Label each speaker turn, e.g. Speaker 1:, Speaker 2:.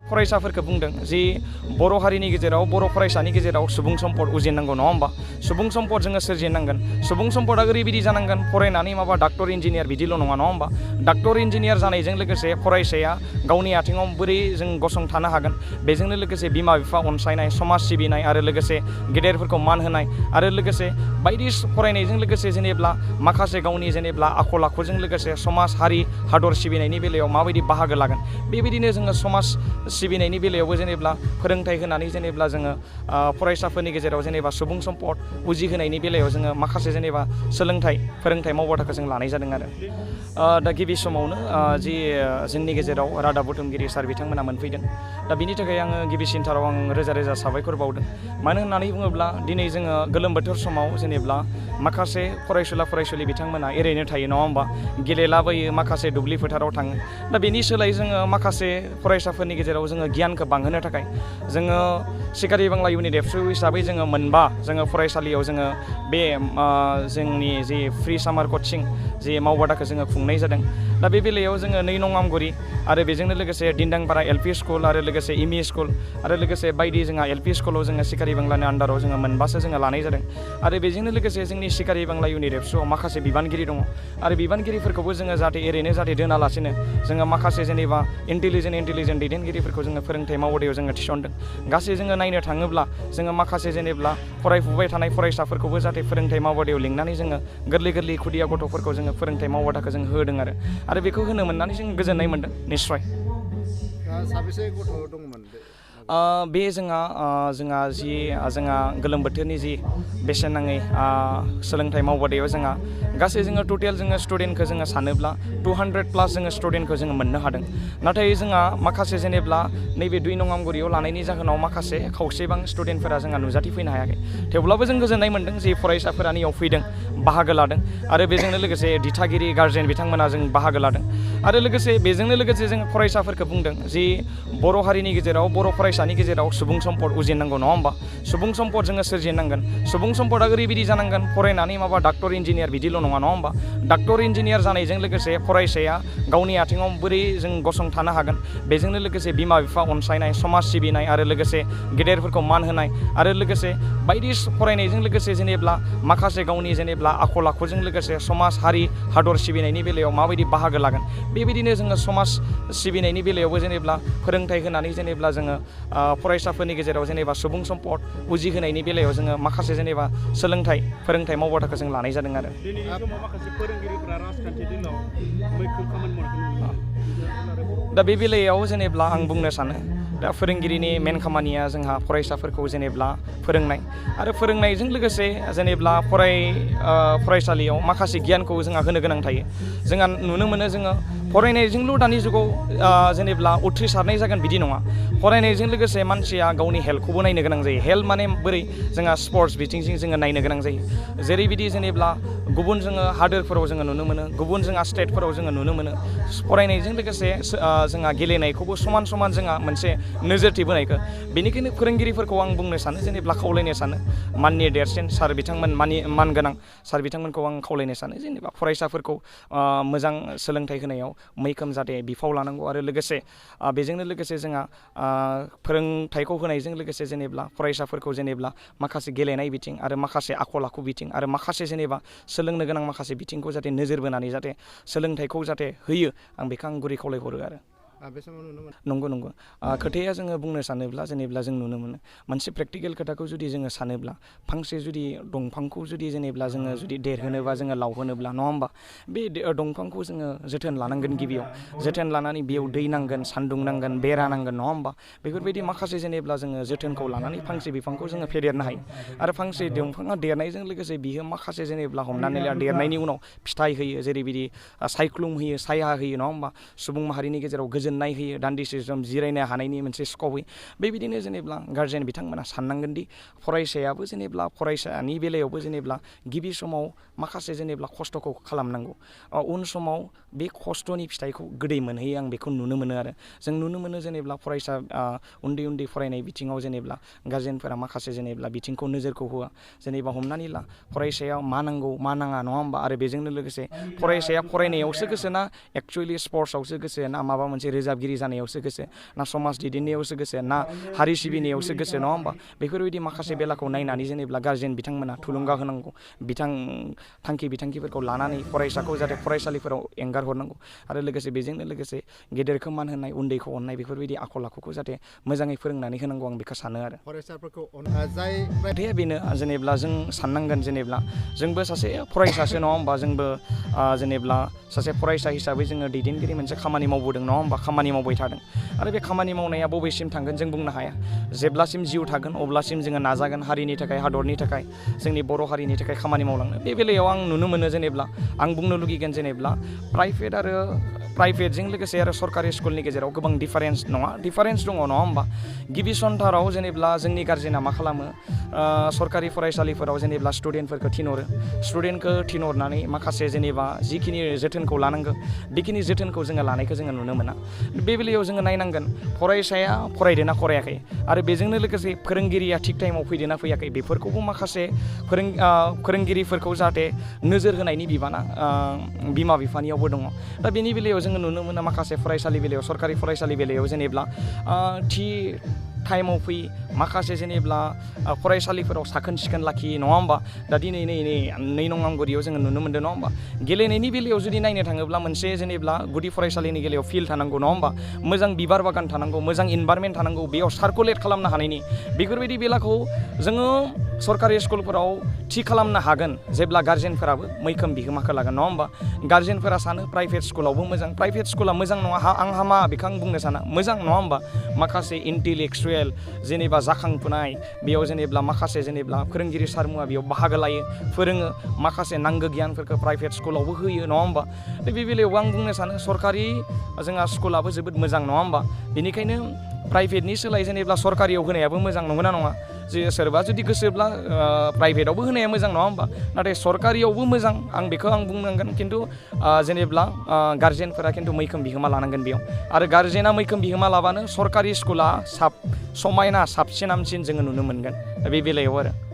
Speaker 1: फरायसाफोरखौ बुंदों जि बर' हारिनि गेजेराव बर' फरायसानि गेजेराव सुबुं सम्पद उजिनांगौ नङा होमबा सुबुं सम्पद जोङो सोरजिनांगोन सुबुं सम्पदा ओरैबायदि जानांगोन फरायनानै माबा डाक्टर इन्जिनियार बिदिल' नङा नङा होमबा डाक्टर इन्जिनियार जानायजों लोगोसे फरायसाया गावनि आथिङाव बोरै जों गसंथानो हागोन बेजोंनो लोगोसे बिमा बिफा अनसायनाय समाज सिबिनाय आरो लोगोसे गेदेरफोरखौ मान होनाय आरो लोगोसे बायदि फरायनायजों लोगोसे जेनेब्ला माखासे गावनि जेनेब्ला आखल आखुजों लोगोसे समाज हारि हादर सिबिनायनि बेलायाव माबायदि बाहागो लागोन बेबायदिनो जोङो समाज सिबिनायनि बेलायावबो जेनेब्ला फोरोंथाइ होनानै जेनेब्ला जोङो फरायसाफोरनि गेजेराव जेनेबा सुबुं सम्पद उजिहोनायनि बेलायाव जोङो माखासे जेनेबा फोरोंथाइ मावबादाखौ जों लानाय जादों आरो दा गिबि समावनो जि जोंनि गेजेराव रादाब बुथुमगिरि सार बिथांमोना मोनफैदों दा बिनि थाखाय आङो गिबिसिनथाराव आं रोजा रोजा साबायखर बावदों मानो होननानै बुङोब्ला दिनै जोङो गोलोम बोथोर समाव जेनेब्ला माखासे फरायसुला बिथांमोना ओरैनो थायो नङा होमबा गेलेलाबायो माखासे दुब्लि फोथाराव थाङो दा बेनि सोलाय जोङो माखासे फरायसाफोरनि गेजेराव जोङो गियानखौ बांहोनो थाखाय जोङो सिकारिबांला इउनिट एबसु हिसाबै जोङो मोनबा जोङो फरायसालियाव जोङो बे जोंनि जि फ्रि सामार कचिं जि मावबादाखौ जोङो खुंनाय जादों दा बे बेलायाव जोङो 2 नं आमगुरि आरो बेजोंनो लोगोसे दिन्दांपारा एलपि स्कुल आरो लोगोसे एमइ स्कुल आरो लोगोसे बायदि जोंहा एलपि स्कुलाव जोङो सिकारिबांलानि आन्दाराव जोङो मोनबासो जोङो लानाय जादों आरो बेजोंनो लोगोसे जोंनि सिकारिबांला इउनिट एबसुआव माखासे बिबानगिरि दङ आरो बिबानगिरिफोरखौबो जोङो जाहाथे दोनालासिनो जोङो माखासे जेनेबा इन्टेलिजेन्ट दैदेनगिरिफोरखौ जोङो फोरोंथाइ मावबादायाव जोङो थिसनदों गासै जोङो नायनो थाङोब्ला जोङो माखासे जेनेब्ला फरायफुबाय थानाय फरायसाफोरखौबो जाहाथे फोरोंथाइ मावबादायाव लिंनानै जोङो गोरलै खुदिया गथ'फोरखौ जोङो फोरोंथाइ मावबादाखौ जों होदों आरो बेखौ होनो मोननानै जों गोजोननाय मोनदों निस्सय
Speaker 2: साबेसे गथ' दंमोन
Speaker 1: बे जोंहा गोलोम बोथोरनि जि बेसेन नाङै सोलोंथाइ मावबादायाव जोंहा गासै जोङो टटेल जोङो स्टुडेन्टखौ जोङो सानोब्ला 200+ जोङो स्टुडेन्टखौ जोङो मोननो हादों नाथाय जोंहा माखासे जेनेब्ला नैबे 2 नं आमगुरियाव लानायनि जाहोनाव माखासे खावसेबां स्टुडेन्टफोरा जोंहा नुजाथिफैनो हायाखै थेवब्लाबो जों गोजोननाय मोनदों जे फरायसाफोरा नैयाव फैदों बाहागो लादों आरो बेजोंनो लोगोसे दिथागिरि गार्जेन बिथांमोना जों बाहागो लादों आरो लोगोसे बेजोंनो लोगोसे जों फरायसाफोरखौ बुंदों जि बर' हारिनि गेजेराव बर' फरायसानि गेजेराव सुबुं सम्पद उजिनांगौ नङा होमबा सुबुं सम्पद जोङो सोरजिनांगोन सुबुं सम्पदा ओरैबायदि जानांगोन फरायनानै माबा डाक्टर इन्जिनियार बिदिल' नङा होमबा डाक्टर इन्जिनियार जानायजों लोगोसे फरायसाया गावनि आथिङाव बोरै जों गसंथानो हागोन बेजोंनो लोगोसे बिमा बिफा अनसायनाय समाज सिबिनाय आरो लोगोसे गेदेरफोरखौ मान होनाय आरो लोगोसे बायदि फरायनायजों लोगोसे जेनेब्ला माखासे गावनि जेनेब्ला आखल आखुजों लोगोसे समाज हारि हादर सिबिनायनि बेलायाव माबायदि बाहागो लागोन बेबायदिनो जोङो समाज सिबिनायनि बेलायावबो जेनेब्ला फोरोंथाइ होनानै जेनेब्ला जोङो फरायसाफोरनि गेजेराव जेनेबा सुबुं सम्पद उजिहोनायनि बेलायाव जोङो माखासे जेनेबा फोरोंथाइ मावबादाखौ जों लानाय जादों आरो
Speaker 2: माखासे फोरोंगिरिफोरा राजखान्थि दिनाव मैखोम खामानि मावनायखौ
Speaker 1: दा बे बेलायाव जेनेब्ला आं बुंनो सानो दा फोरोंगिरिनि मेन खामानिया जोंहा फरायसाफोरखौ जेनेब्ला फोरोंनाय आरो फोरोंनायजों लोगोसे जेनेब्ला फरायसालियाव माखासे गियानखौ जोंहा होनो गोनां थायो जोंहा नुनो मोनो जोङो फरायनायजोंल' दानि जुगाव जेनेब्ला उथ्रिसारनाय जागोन बिदि नङा फरायनायजों लोगोसे मानसिया गावनि हेल्थखौबो नायनो गोनां जायो हेल्थ माने बोरै जोंहा स्पर्ट्स बिथिंजों जोङो नायनो गोनां जायो जेरैबायदि जेनेब्ला गुबुन जोङो हादोरफोराव जोङो नुनो मोनो गुबुन जोंहा स्टेटफोराव जोङो नुनो मोनो फरायनायजों लोगोसे जोंहा गेलेनायखौबो समान जोंहा मोनसे नोजोरथि बोनायखौ बेनिखायनो फोरोंगिरिफोरखौ आं बुंनो सानो जेनेब्ला खावलायनो सानो माननि देरसिन सार बिथांमोन मान गोनां सार बिथांमोनखौ आं खावलायनो सानो जेनेबा फरायसाफोरखौ मोजां सोलोंथाइ होनायाव मैखोम जाहाथे बिफाव लानांगौ आरो लोगोसे बेजोंनो लोगोसे जोंहा फोरोंथाइखौ होनायजों लोगोसे जेनेब्ला फरायसाफोरखौ जेनेब्ला माखासे गेलेनाय बिथिं आरो माखासे आखल आखु बिथिं आरो माखासे जेनेबा सोलोंनो गोनां माखासे बिथिंखौ जाहाथे नोजोर बोनानै जाहाथे सोलोंथाइखौ जाहाथे होयो आं बेखौ आं गुरै खावलायहरो आरो नंगौ खोथाया जोङो बुंनो सानोब्ला जेनेब्ला जों नुनो मोनो मोनसे प्रेक्टिकेल खोथाखौ जुदि जोङो सानोब्ला फांसे जुदि दंफांखौ जुदि जेनेब्ला जोङो जुदि देरहोनोबा जोङो लावहोनोब्ला नङा होमबा बे दंफांखौ जोङो जोथोन लानांगोन गिबियाव जोथोन लानानै बेयाव दै नांगोन सान्दुं नांगोन बेरा नांगोन नङा होमबा बेफोरबायदि माखासे जेनेब्ला जोङो जोथोनखौ लानानै फांसे बिफांखौ जोङो फेदेरनो हायो आरो फांसे दंफाङा देरनायजों लोगोसे बियो माखासे जेनेब्ला हमनानै ला देरनायनि उनाव फिथाइ होयो जेरैबायदि सायख्लुम होयो साया होयो नङा होमबा सुबुं माहारिनि गेजेराव गोजोननाय होयो दान्दिसे सम जिरायनो हानायनि मोनसे स्कप होयो बेबायदिनो जेनेब्ला गार्जेन बिथांमोना साननांगोन दि फरायसायाबो जेनेब्ला फरायसानि बेलायावबो जेनेब्ला गिबि समाव माखासे जेनेब्ला खस्थ'खौ खालामनांगौ उन समाव बे खस्थ'नि फिथाइखौ गोदै मोनहैयो आं बेखौ नुनो मोनो आरो जों नुनो मोनो जेनेब्ला फरायसा उन्दै फरायनाय बिथिङाव जेनेब्ला गार्जेनफोरा माखासे जेनेब्ला बिथिंखौ नोजोरखौ होआ जेनेबा हमनानै ला फरायसाया मा नांगौ मा नाङा नङा होमबा आरो बेजोंनो लोगोसे फरायसाया फरायनायावसो गोसोना एक्सुवेलि स्पर्ट्सआवसो गोसो ना माबा मोनसे रोजाबगिरि जानायावसो गोसो ना समाज दैदेननायावसो गोसो ना हारि सिबिनायावसो गोसो नङा होमबा बेफोरबायदि माखासे बेलाखौ नायनानै जेनेबा गारजेन बिथांमोना थुलुंगा होनांगौ थांखि बिथांखिफोरखौ लानानै फरायसाखौ जाहाथे फरायसालिफोराव एंगार हरनांगौ आरो लोगोसे बेजोंनो लोगोसे गेदेरखौ मान होनाय उन्दैखौ अननाय बेफोरबायदि आखल आखुखौ जाहाथे मोजाङै फोरोंनानै होनांगौ आं बेखौ सानो आरो
Speaker 2: फरायसाफोरखौ जाय
Speaker 1: खोथाया बेनो जेनेब्ला जों साननांगोन जेनेब्ला जोंबो सासे फरायसासो नङा होमबा जोंबो जेनेब्ला सासे फरायसा हिसाबै जोङो दैदेनगिरि मोनसे खामानि मावबोदों नङा होमबा खामानि मावबाय थादों आरो बे खामानि मावनाया बबेसिम थांगोन जों बुंनो हाया जेब्लासिम जिउ थागोन अब्लासिम जोङो नाजागोन हारिनि थाखाय हादरनि थाखाय जोंनि बर' हारिनि थाखाय खामानि मावलांनो बे बेलायाव आं नुनो मोनो जेनेब्ला आं बुंनो लुगैगोन जेनेब्ला प्राइभेटजों लोगोसे आरो सरकारि स्कुलनि गेजेराव गोबां डिफारेन्स दङ नङा होमबा गिबि सन्थाराव जेनेब्ला जोंनि गारजेना मा खालामो सरकारि फरायसालिफोराव जेनेब्ला स्टुडेन्टखौ थिनहरनानै माखासे जेनेबा जिखिनि जोथोनखौ लानांगौ बेखिनि जोथोनखौ जोङो लानायखौ जोङो नुनो मोना बे बेलायाव जोङो नायनांगोन फरायसाया फरायदोंना फरायाखै आरो बेजोंनो लोगोसे फोरोंगिरिया थिग टाइमाव फैदोंना फैयाखै बेफोरखौबो माखासे फोरोंगिरिफोरखौ जाहाथे नोजोर होनायनि बिबाना बिमा बिफानियावबो दङ दा बेनि बेलायाव जोङो नुनो मोनो माखासे फरायसालि बेलायाव सरकारि फरायसालि बेलायाव जेनेब्ला थि टाइमाव फै माखासे जेनेब्ला फरायसालिफोराव साखोन सिखोन लाखियो नङा होमबा दा दिनै नै नंआंगुरियाव जोङो नुनो मोनदों नङा होमबा गेलेनायनि बेलायाव जुदि नायनो थाङोब्ला मोनसे जेनेब्ला गुदि फरायसालिनि बेलायाव फिल्ड थानांगौ नङा होमबा मोजां बिबार बागान थानांगौ मोजां इनभारमेन्ट थानांगौ बेयाव सार्कुलेट खालामनो हानायनि बेफोरबायदि बेलाखौ जोङो सरकारि स्कुलफोराव थि खालामनो हागोन जेब्ला गार्जेनफोराबो मैखोम बिहोमाखौ लागोन नङा होमबा गार्जेनफोरा सानो प्राइभेट स्कुलावबो मोजां प्राइभेट स्कुला मोजां नङा आं हामा बेखौ आं बुंनो साना मोजां नङा होमबा माखासे इन्टेलेक्सुवेल जेनेबा जाखांफुनाय बेयाव जेनेब्ला माखासे जेनेब्ला फोरोंगिरि सारमुवा बेयाव बाहागो लायो फोरोङो माखासे नांगौ गियानफोरखौ प्राइभेट स्कुलावबो होयो नङा होमबा बे बेलायावबो आं बुंनो सानो सरकारि जोंहा स्कुलाबो जोबोद मोजां नङा होमबा बेनिखायनो प्राइभेटनि सोलाय जेनेब्ला सरकारियाव होनायाबो मोजां नंगौना नङा जे सोरबा जुदि गोसोब्ला प्राइभेटआवबो होनाया मोजां नङा होमबा नाथाय सरकारियावबो मोजां बेखौ आं बुंनांगोन खिन्थु जेनेब्ला गार्जेनफोरा खिन्थु मैखोम बिहोमा लानांगोन बेयाव आरो गार्जेना मैखोम बिहोमा लाबानो सरकारि स्कुला समायना साबसिन हामसिन जोङो नुनो मोनगोन बे बेलायाव आरो